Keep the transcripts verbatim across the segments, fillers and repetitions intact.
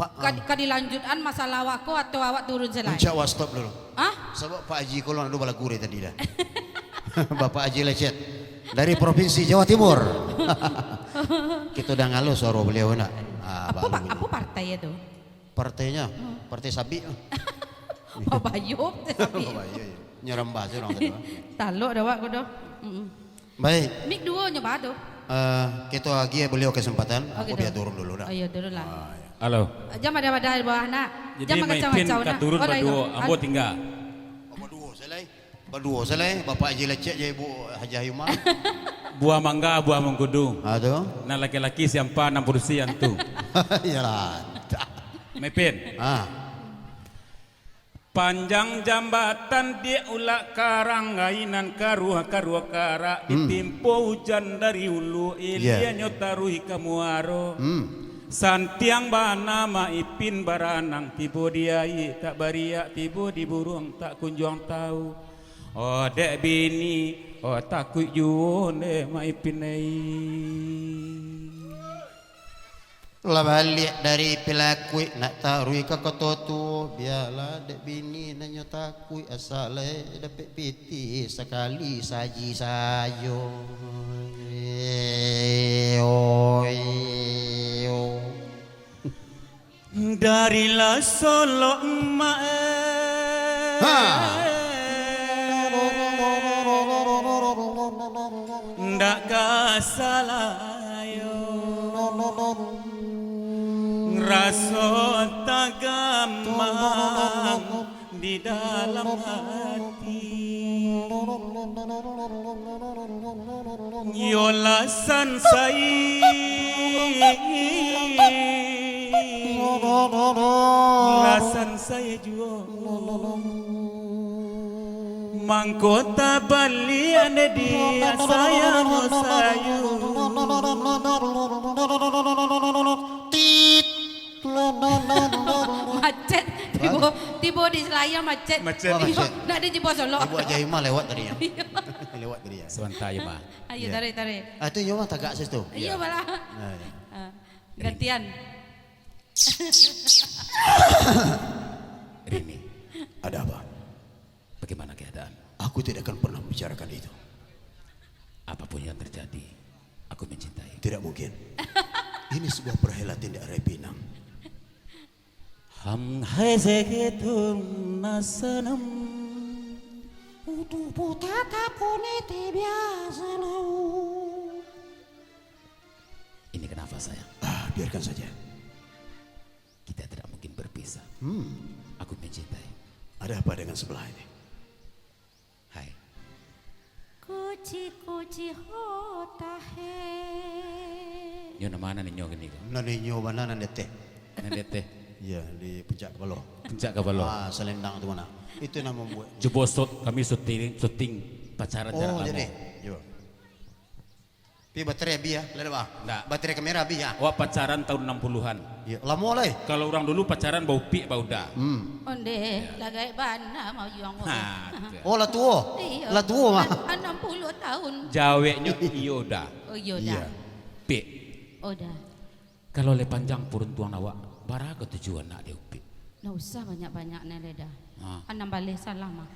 Pak, ka, ah. Ka dilanjutkan masalah awak ko atau awak turun se lai? Inca awak stop dulu. Hah? Sabab Pak Haji ko lah ado balagu dari tadi dah. Bapak Haji Lecet. Dari Provinsi Jawa Timur. Kito danga lo suaro baliau nak. Ah, apo baru pa-, bunyi. Apo partai tu? Partainya, hmm, Partai Sabik. Babayuang, Partai Sabik. Babayuang, ya. Nyo rambah se urang tadi, Pak. Talok dah awak ko doh. Mm-mm. Baik. Mik duo nyo ba tu. Eh, kito agiah baliau kesempatan. Oke, aku biar turun dulu dah. Oh, iya, turun lah. Ah, ya. Halo. Jan badai-badai bawah nak. Jadi, jan bakacau-kacau nak. Jadi, Mak Ipin ka turun baduo, ambo tingga. Baduo se lai. Baduo se lai, Bapak Haji Lecet jo Ibu Hajah Yuma. Buah mangga, buah mangkudu. Ah, tu. Nan laki-laki siampa, nan padusi antu. Iyalah. Mak Ipin. Ah. Panjang jambatan diak Ulak Karang, gai nan karuah-karuah karak, hmm, ditimpo ujan dari ulu, iya, ilianyo taruih ka muaro. Hmm. Santiang bana Mak Ipin baranang, tibo di aia tak bariak, tibo di buruang tak kunjuang tau. Oh, dek bini, oh, takuik juo dek Mak Ipin ai. Lah baliak dari Pilakuik, nak taruih ka Koto Tuo, bialah dek bini nan nyo takuik, asa lai dapek pitih sakali saji sajo. Dari lah Solok Emak, eh. Ha. Ndak ka salah yo. Raso tagamang di dalam hati. Yo lah sansai. Lah sansai juo. Mangko tabaliak dek dia sayang sayu. Tit. Macet. Tibo, hah? Tibo di Selayar macet. Macet. Oh, tibo, macet. Nak di Jibo Solok. Ibu Aja Ima lewat tadi ya. Iya. Lewat tadi ya. Sebentar ya, Ma. Ayo, iya, tarik, tarik. Ah, tu nyo mah tagak situ. Iya, iya, balah. Ah, iya. Ah, gantian. Rini, ada apa? Bagaimana keadaan? Aku tidak akan pernah membicarakan itu. Apapun yang terjadi, aku mencintai. Tidak mungkin. Ini sebuah perhelatan di Arai Pinang. Ham hai seketum nasanam. Utuh puta tapone te biasa lau. Ini kenapa, sayang? Ah, biarkan saja. Kita tidak mungkin berpisah. Hmm. Aku mencintai. Ada apa dengan sebelah ini? Hai. Kuci-kuci hotahe. Nyo nan ma nan inyo kini ko? Nan inyo bana nan di ateh. Nan di ateh? Iya, di puncak kapalo. Puncak kapalo. Ah, salendang tu mana? Itu nan mambuek. Jibo sut-, kami syuting, syuting pacaran jarak lamo. Oh, jadi. Jibo. Pi baterai abih ya, lah dak, Bah? Ndak. Baterai kamera abih ya? Awak pacaran tahun enam puluhan. Iya, lamo lai. Kalau urang dulu pacaran baupiak bauda. Hmm. Onde, iya, lah gaek bana mayuang ko. Ha, betul. Oh, lah tuo? Iya. Lah tuo mah. An-, anam puluah tahun. Jaweknyo iyo da. Oh, iyo da. Iya. Pik. Oh, da. Kalau lai panjang paruntuang awak, bara ka tujuan nak diupik? Ndak usah banyak-banyak nai lai dah. Ha. Anam baleh salah mah.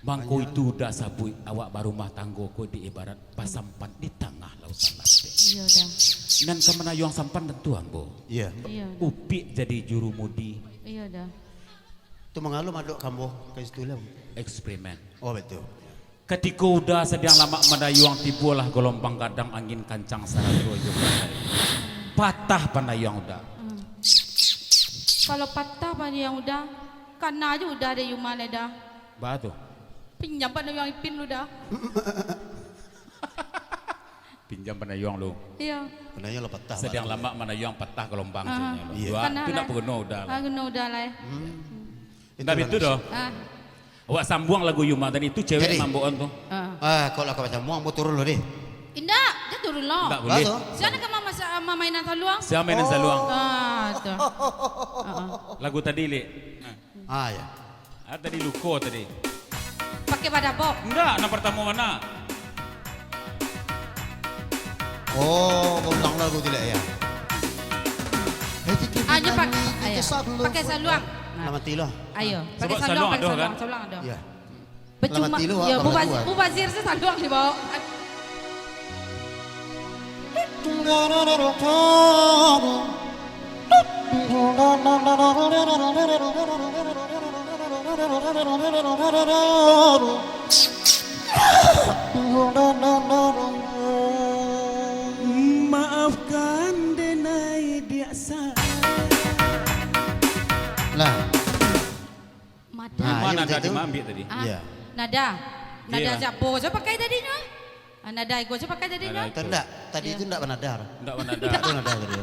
Mangko itu dah sabuik awak barumah tanggo ko di ibarat basampan di tangah lautan lapek. Iyo dah. Nan ka manayuang sampan tantu ambo. Iya. Iyo dah. Upik jadi jurumudi. Iyo dah. Tu mangalo madok kambo ka situ lah. Eksperimen. Oh, betul. Katiko Uda sadiang lamak manayuang, tibolah galombang gadang, angin kancang sarato jo badai. Patah panayuang Uda. Hmm. Kalau patah panayuang Uda, kana jo Uda dek Yuma lai dah. Baa tu? Pinjam panayuang Ipin lu dah. Pinjam panayuang lu. Iya. Panayuang lah patah. Sadiang lamak manayuang, patah galombang. Ah. Caknyo lu. Iya. Dua, kana tu ndak lah. Paguno Uda lah. Ah, guno Uda lai. Hmm. Ndak bitu doh. Ah. Awak sambuang lagu Yuma tadi tu, cewek mamboan tu. Ah. Ah, kalau kau sambuang, ambo turun lu deh. Indak, jan turun lo. Ndak boleh. Sia nan ka mamasak, mamainan saluang? Sia mainan saluang? Ah, tu. Ah, ah. Lagu tadi, Lik. Ah, ya. Ah, tadi luko tadi. Pakai badabok. Ndak, nan partamo mana? Oh, ulang lagu tu lah, ya. Ayo, pak-, ayo. Pakai saluang. Nah. Lah mati lah. Ayo, pakai saluang, saluang pakai ado, saluang, kan? Saluang ado. Ya. Percuma. Lah mati lu, yo, awak Mubaz-, kawan. Mubazir tu saluang di bawah. Maafkan denai diak sa-. Lah. Mada. Nah, iyo, nada betul tu. Dimaambiak tadi. Ah, iya. Nada. Nada siapo? Iyolah. Saya pakai tadinyo. Ah, nada ego saya pakai tadinyo. Nada ego. Ndak, tadi itu ndak banada. Ndak banada. Ndak tu nada tadi.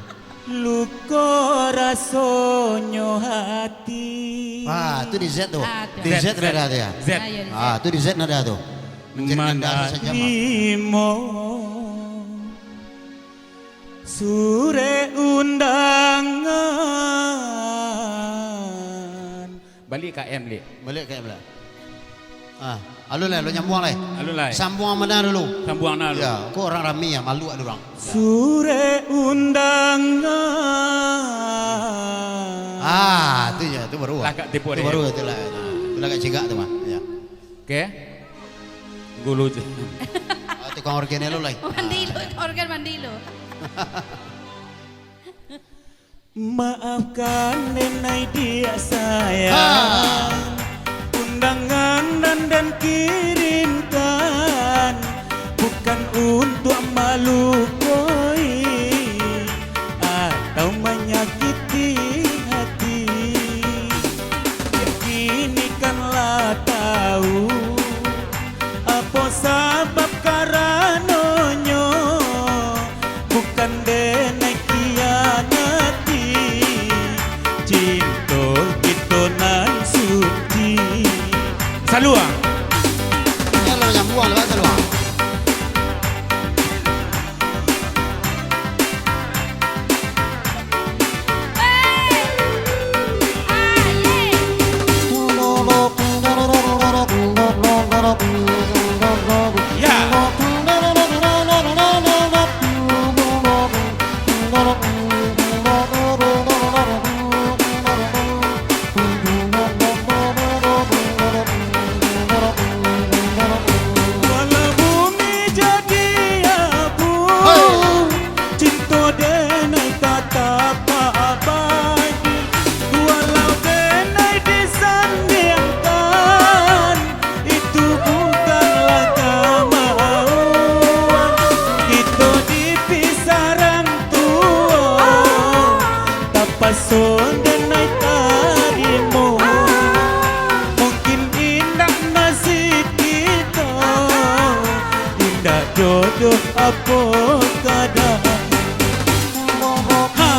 Luko rasonyo hati. Ah, tu di Z tu. Ah, tu. Di Z, Z nada tu ya? Z. Ah, iya, di Z. Ah, tu di Z nada tu. Mencari nada saja, Mak. Manarimo surek undangan. Baliak ka M, Lik. Baliak ka M lah. Ah, alun lai, alun nyambuang lai. Alun lai. Sambuang mada dulu. Sambuang mada dulu. Ya, kok urang rami ya, malu ado urang. Surek undangan. Ah, tu ya, tu baru. Lah, agak tipu tu dia. Baru tu lah. Nah, tu lah agak cigak tu mah. Ya. Oke. Gulu je. Ah, tukang organ lo lai. Mandi lo, tukang organ mandi lo. Maafkan denai diak sayang. Ha. Undangan nan den kirimkan bukan untuak malukoi atau manyakiti hati. Kini kan lah tahu, apo sabab karanonyo, bukan denai kianati, cinto kito nan suci. Saluang. Kalau nyambuang lah, saluang. Walau bumi jadi abu, cinto denai tatap abadi. Walau denai disandiangkan, itu bukanlah kamauan. Kito dipisah rang tuo, tapaso denai tarimo. Mungkin indak nasib kito, indak jodoh apo kadang. Ha, ha.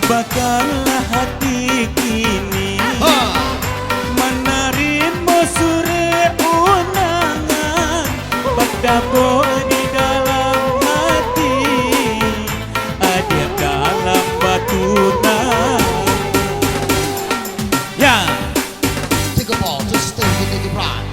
Bakalah hati kini, ha, manarimo surek undangan, badabok di dalam hati, adiak dalam batunan. Ya. Tiga ball, just stay with the pride.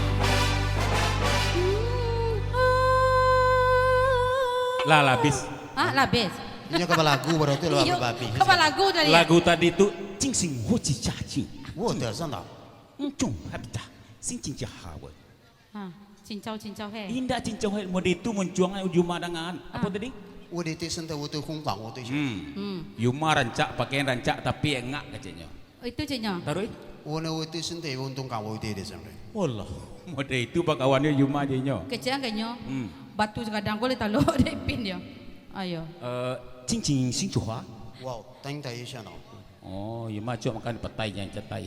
Lah, lah, habis. Ah, lah habis. Inyo ka balagu baru tu lah. Iyo, habis. Ka balagu tadi. Lagu tadi tu, cing sing ho ci ca ci. Wo, tu asal tau. Cung, habis dah. Sing cing ca ha, wo. Ha, cincau-cincau, he. Indak cincau, he. Mode itu muncuang uju madangan. Apo tadi? Wo, di ti santa wo tu kungkang, wo tu. Hmm. Hmm. Yuma rancak, pakaian rancak, tapi engak, kacanyo. Oh, itu ceknyo? Taruih? Wana witi sente untung kawa witi de sampai. Walah, mode itu bakawannyo Yuma je nyo. Kecek kan nyo. Hmm. Batu sagadang ko lai talok dek pin dio. Ayo. Eh, cing cing sing cuha. Wow, tang tai siano. Oh, Yuma cok makan petai jangan cetai.